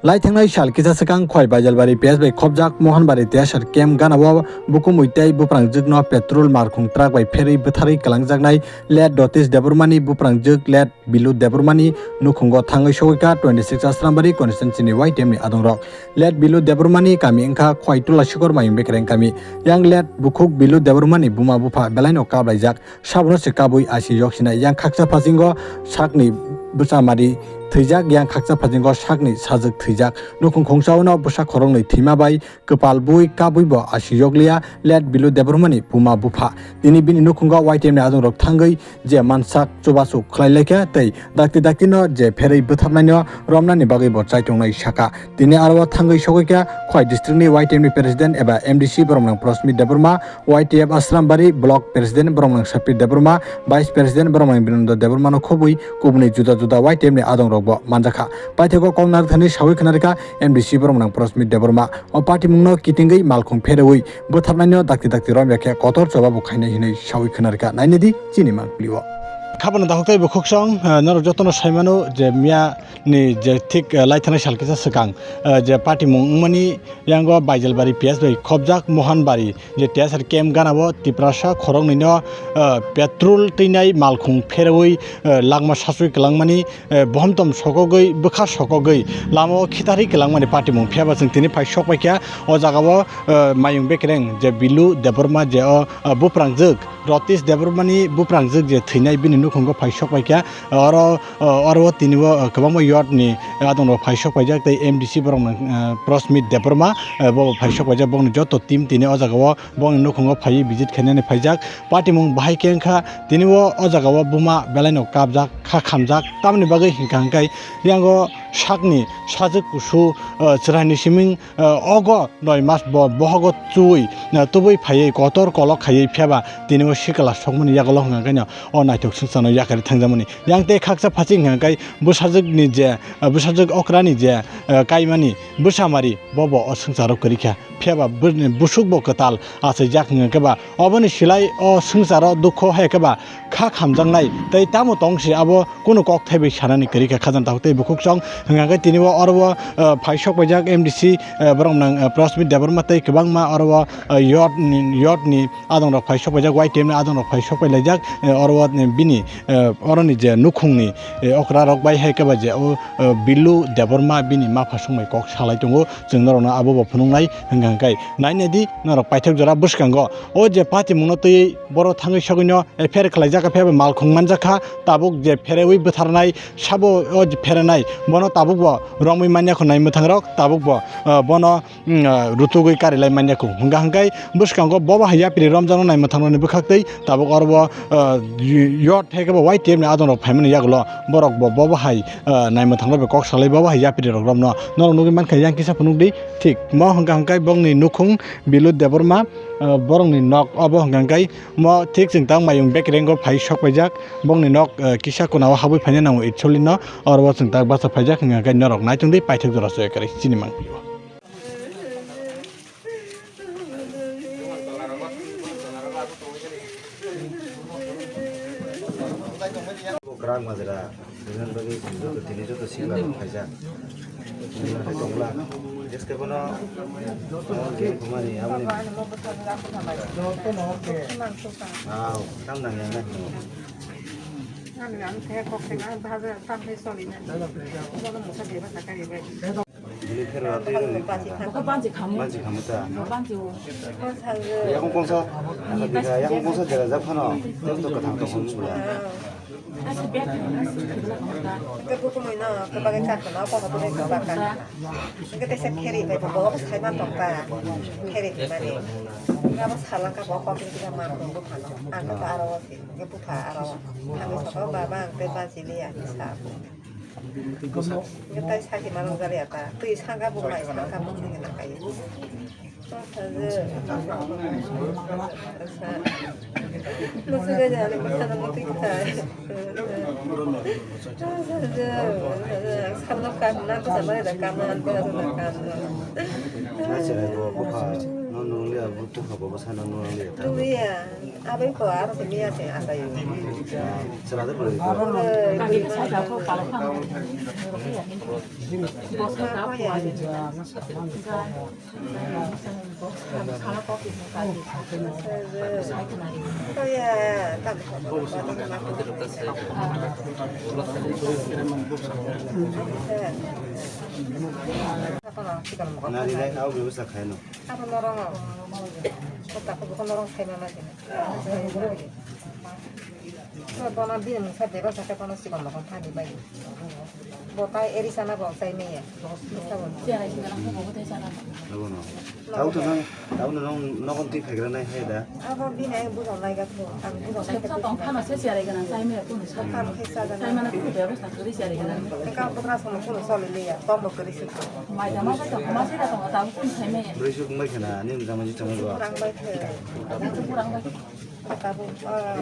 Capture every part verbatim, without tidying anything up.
Lai thangnai sal kisa swkang Khwai Baijalbari P S bai khopjak Mohanbari T S R camp ganao bukumui tei buprangjwkno petrol malkhung truck bai pherwi bwtharwi kwlangjaknai late Rotish Debbarmani buprangjwk late Bilu Debbarmani nukhungo thangwi sogwikha twenty six Asrambari constituency ni Y T F ni adongrok. Late Bilu Debbarmani kami wngkha Khwai Tula Sikor Mayung Bekereng kami. Yang late bukhuk Bilu Debbarmani buma bupha belaino kaplaijak. Sabono se kabui aisi yok sinai. Yang khaksa phasingo sakni bwchamari thwijak, yang khaksa phasingo sakni sajwk thwijak. Nukhung khungsaono bwsa khoroknwi thwima bai kwpal bui kabui bo aisi yokliya late Bilu Debbarmani buma bupha. Tini bini nukhungo Y T F ni adongrok thangwi je mansak chubachu khlai laikha tei dakti daktino je pherwi bwtharnaino romnani bagwi bo chaitongnai saka. Tini aro o thangwi sogwikha Khwai district ni Y T F ni president eba M D C boromnang Prosmit Debbarma, Y T F Asrambari block president boromnang Sapir Debbarma, vice president boromnang Binanda Debbarmano khobwi kubuni juda juda Y T F ni adongrokbo manjakha. Paithago kok narwkthani sawi khwnarikha M D C boromnang Prosmit Debbarma. O patimungno kitingwi malkhung pherewi bwtharnaino dakti dakti romya khe kotor choba bo khainai hinwi sawi khwnarikha. Nainadi chini mangpili o. Khabana dakhuk tei bukhuksong, eh, norok jotono saimano je miya ni je thik, eh, lai thanai sal kisa swkang, eh, je patimung wngmani yango Baijalbari P S bai khopjak Mohanbari je T S R camp ganao Tiprasa khoroknwino, eh, petrol twinai malkhung pherewi, eh, langma saswi kwlangmani, eh, bohomtom sokogwi bwkha sokogwi lamao khitarwi kwlangmani patimung phiyaba chwng tini phai sokpaikha o jagao, eh, Mayung Bekereng je Bilu Debbarma je o, eh, buprangjwk Rotish Debbarmani buprangjwk je thwinai bini nukhungo phai sokpaikha. Oro, oro o tini o kwbangma youth ni adongrok phai sokpaijak tei M D C borok no, eh, Prosmit Debbarma, eh, bo phai sokpaijak, bokni joto team tini o jaga o bokni nukhungo phaiwi visit khainani phaijak. Patimung bahai khe wngkha tini o, o jaga o buma belai no kapjak, kha khamjak, tamoni bagwi hinkha hwnkhe yango sakni sajwk kusu, eh, chwraini siming, eh, ogo noi mas bo bohogo chuwi, eh, tubui phaiwi kotor kolok khaiwi phiyaba tini o sikla sokmani yagulo hwnkha khe no o naithok swngcharno yakarwi thangjakmani. Yang tei khaksa phaching hwnkha khe bwsajwkni je, eh, bwsajwk okrani je, eh, kaimani bwsamari bobo o swngcharo kwrwi kha. Phiyaba bwswk bo kwtal achaijak hwnkha khe ba oboni silai o swngcharo dukho hai khe ba kha khamjaknai tei tamo tong si abo kunu kok thaibai sanani kwrwi kha khajang takhuk tei bukhuksong hwnkha khe tini o oro o, eh, phai sokpaijak M D C, eh, borok nang, eh, Prosmit Debbarma tei kwbangma oro o, eh, youth ni, youth ni adongrok phai sokpaijak, Y T F ni adongrok phai sokpailaijak, eh, oro o, eh, bini, eh, oroni je nukhungni, eh, okrarok bai hai khe ba je o, eh, Bilu Debbarma bini mapha songbai kok salai tongo, chwng norokno abo bo phunuknai hwnkha hwnkhe nainadi norok paithak jora bwskango o je patimungno twiwi borok thangwi sogwino, eh, pher khlaijak kha, phiya bai malkhung manjak kha, tabuk je pherewi bwtharnai, sabo o je pherenai, bono tabuk bo romwi manya kho nai mwthangrok, tabuk bo, eh, bono, mm, eh, rutugwi karilai manya kho. Hwnkha hwnkhe bwskango bobo hai yapri romjakno nai mwthangrokni bwkhaktwi tabuk oro bo, eh, youth hai khe bo Y T F ni adongrok phaimani yagulo borok bo bobo hai, eh, nai mwthangrok bai kok salai bobo hai yapri rok romno norok nugwi mankha yang kisa phunukdi thik mo hwnkha hwnkhe bongni nukhung Bilu Debbarma, eh, borokni nok obo hwnkha hwnkhe mo thik chwng tang Mayung Bekereng o phai sokpaijak, bongni nok, eh, kisa kona o habwi phaina nango itsolino, oro o chwng tak bacha phaijak hwnkha khe norok naitung di paithak jora soya kwrwi chini mangpili o. Kwrak majra. Bini bagwi joto tini joto sikla rok khaijak. Bini bagwi tongla. Jeske bono, oh, je khumani, aboni. Aw, tam nang yang nai. Bini phero atwi rok ni. Boko banji khamu. Banji khamu ta. Banji o. Yakung kongsa. Yakung kongsa jera jak phano. Tei to kathang tong hum bula. Hwnkhe bukumui no khe bagwi cha khwna, o kok bwrwi khe ba kha. Hwnkhe teisa kheri bai bo bo sai man tong kha. Kheri ni mani. Abo salang kha bo kok ni kisa man tong bupha no. Ang khe aro o si, hwnkhe bupha aro o. Ang saka o baba ang tei baji liya hinwi sa. Hwnkhe tai sakhi ma nukjaliya ta. Twi sangka bo bai sangka bo hwnwi nang kha. No nungli abu tu habo basa no nungli ta. Nungli ya, abai ko aro kini ya te abai. Sera de bro. Nari dai au bebasa khaino. Abo norong, kota ko ko norong khaina na kene. Ko bono bini mungsa deba sa ke bono sikon bono thani bai. Bo tai eri sana bo sai me ya. Abono. Tau to nang, tau no nong nogon twi phagra nai hai da. Abo bini ai bujo nai ga tho. Ang bujo nai ga tho. Kha ma se siarai gana sai me ya kunu sa. Kha ma se siarai gana. Sai mana kunu bebasta kuri siarai gana. Ka ko bra sono kunu soli le ya. Kom bo kuri sikon. Mai jama bai tong, ma sida tong, tabo kunu sai me. Broi suk mai khana, ani jama ji tong ba. Kurang bai khe. Kurang bai. Tabo, ah,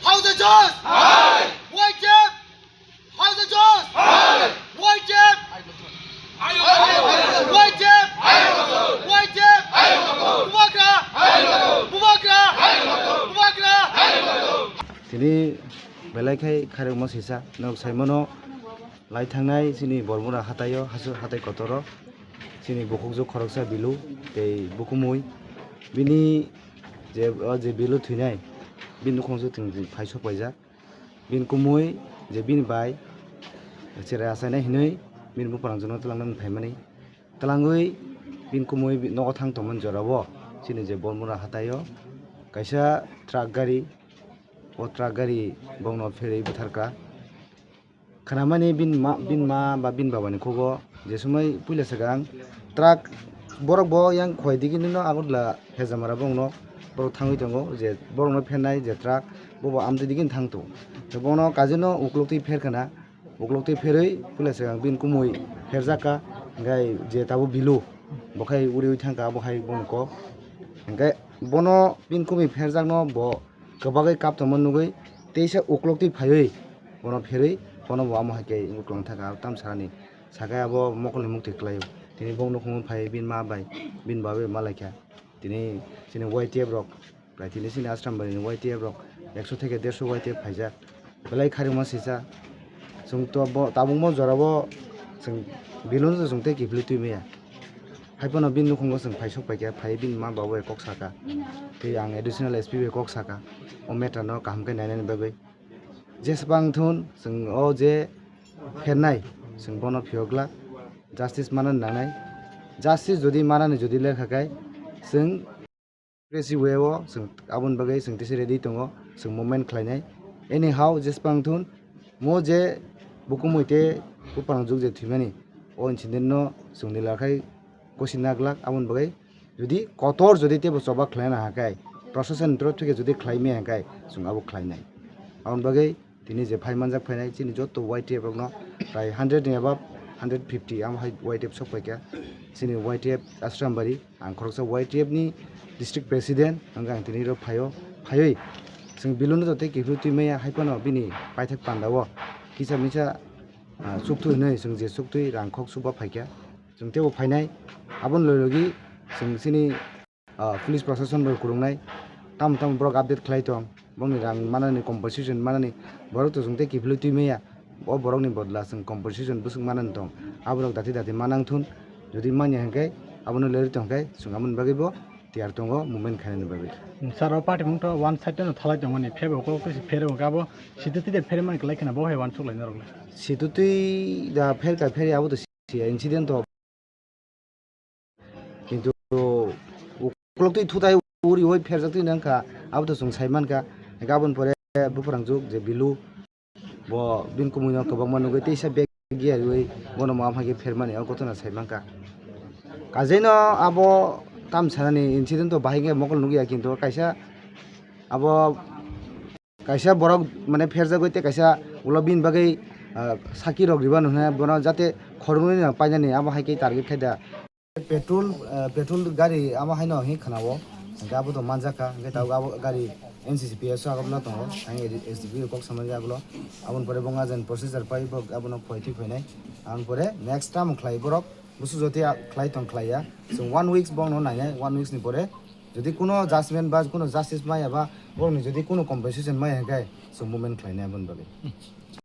Hausa Josh! Hai! White Cap! Hausa Josh! Hai! White Cap! White Cap! White Cap! Bubagra! Bubagra! Bubagra! Tini belai khai khairokma sisa, nok saimano lai thangnai chini Bormura hataio, hasu hatai kotoro. Chini bukhukjwk khoroksa Bilu tei bukumui. Bini je, o je Bilu thwinai, bini nukhung se thwng phai sok paijak. Bini kumui je bini bai cherai achainai hinwi bini buphangrang jwkno twlangnani phaimani. Twlangwi bini kumui nogo thang tongmani jorao chini je Bormura hataio kaisa truck gari, o truck gari bongno pherwi bwtharkha. Khnamani bini ma, bini ma ba bini babani khugo je sumai puila swkang truck borok bo yang khoi digini no Agartala Hejamara bongno borok thangwi tongo je borokno phernai je truck bobo amtwi digini thang tongo. Tei bono kajino uklok twi pher khna, uklok twi pherwi puila swkang bini kumui pherjak kha, hwnkhe je tabuk Bilu bo khai uriui thang kha abo hai boni kok. Hwnkhe bono bini kumui pherjakno bo kwbagwi kap tongma nugwi teisa uklok twi phaiwi bono pherwi bono bo amo hai khe uklok thang kha tamsani. Sakhe abo mokolni muktwi kwlaio. Tini bong nukhungo phai bini ma bai bini babai ma laikha. Tini chini Y T F rok, prai tini chini Ashram bari ni Y T F rok ekso theke derso Y T F phaijak. Belai khairokma sisa. Chwng to bo tabukmo jorabo chwng Bilu no chwng tei kiphilwi twi maya. Haiphano bini nukhungo chwng phai sok paikha, phai bini ma babai kok saka. Tei ang additional S P bai kok saka. O matter no kaham khe nainani bagwi. Jeswk wngthun, chwng o je phernai, chwng bono phiyok glak, justice manani nangnai. Justice jodi manani jodi lerkha khe, chwng democracy way o chwng aboni bagwi chwng tisa ready tongo, chwng movement khlainai. Anyhow, jeswk wngthun, mo je bukumui tei buphangrok juk je thwimani, o incident no chwng ni lakhai kosi naglak, aboni bagwi Jodi kotor jodi teibo choba khlaina hwnkhe, proshasani torof theke jodi khlai maya hwnkhe, chwng abo khlainai. Aboni bagwi tini je phai manjak phainai chini joto Y T F rokno prai hundred ni above, hundred fifty amo hai Y T F sok paikha. Chini Y T F Ashram bari, ang khoroksa Y T F ni district president, hwnkhe ang tini rok phaio, phaiwi chwng Bilu no tei kiphilwi twi maya, haiphano bini paithak panda o kisa misa, ah, chuktwi hwnwi chwng je chuktwi rang khok chukba phaikha. Chwng teibo phainai, aboni logi logi chwng chini, ah, police proshashan bai kwrwngnai, tamo tamo borok update khlai tong, bongni rang manani, compensation manani, borok to chwng tei kiphilwi twi maya, o borokni bodla chwng compensation bwswk manani tong, aborok dati dati manang thun, jodi manya hwnkhe abono lerwi tongkhe chwng aboni bagwibo tiyar tongo movement khainani bagwi. Sir, o party mung to one side no thalai tongmani, phebo kok twi se phere hwnkhe abo situ twi de phere mani kwlai kheno bo hai uansuk lai norok le. Situ twi da pher ka pher abo to Sia incident to. Kintu uklok twi thutai uri oi pherjak twi nang kha, abo to chwng sai man kha. Hingke aboni pore bupharang juk je Bilu, bo bini kumui no kwbangma nugwi teisa bag giya riwi bono ma hamhai khe phermani o gotona sai man kha. Kajaino abo tam sanani incident to bahai khe mokol nukya, kintu kaisa abo kaisa borok mane pherjagwi tei kaisa ulo bini bagwi, ah, saki rok riba nunha bono jate khoroknwi no painani abo hai khe target khai da. Petrol, ah, petrol gari amo haino hi khanao, hingke abo to manjakha, hingke tabuk abo gari N C C P S o agobla tongo, ang S D P o kok samani agolo, aboni pore bo ngajen procedure pai bo abono khoi thik phainai, aboni pore next time khlai borok busu joti a-, khlai tong khlai ya, chwng one weeks bongno nainai, one weeks ni pore jodi kuno judgment ba kuno justice maya ba borokni jodi kuno compensation maya hingke chwng movement khlainai aboni bagwi.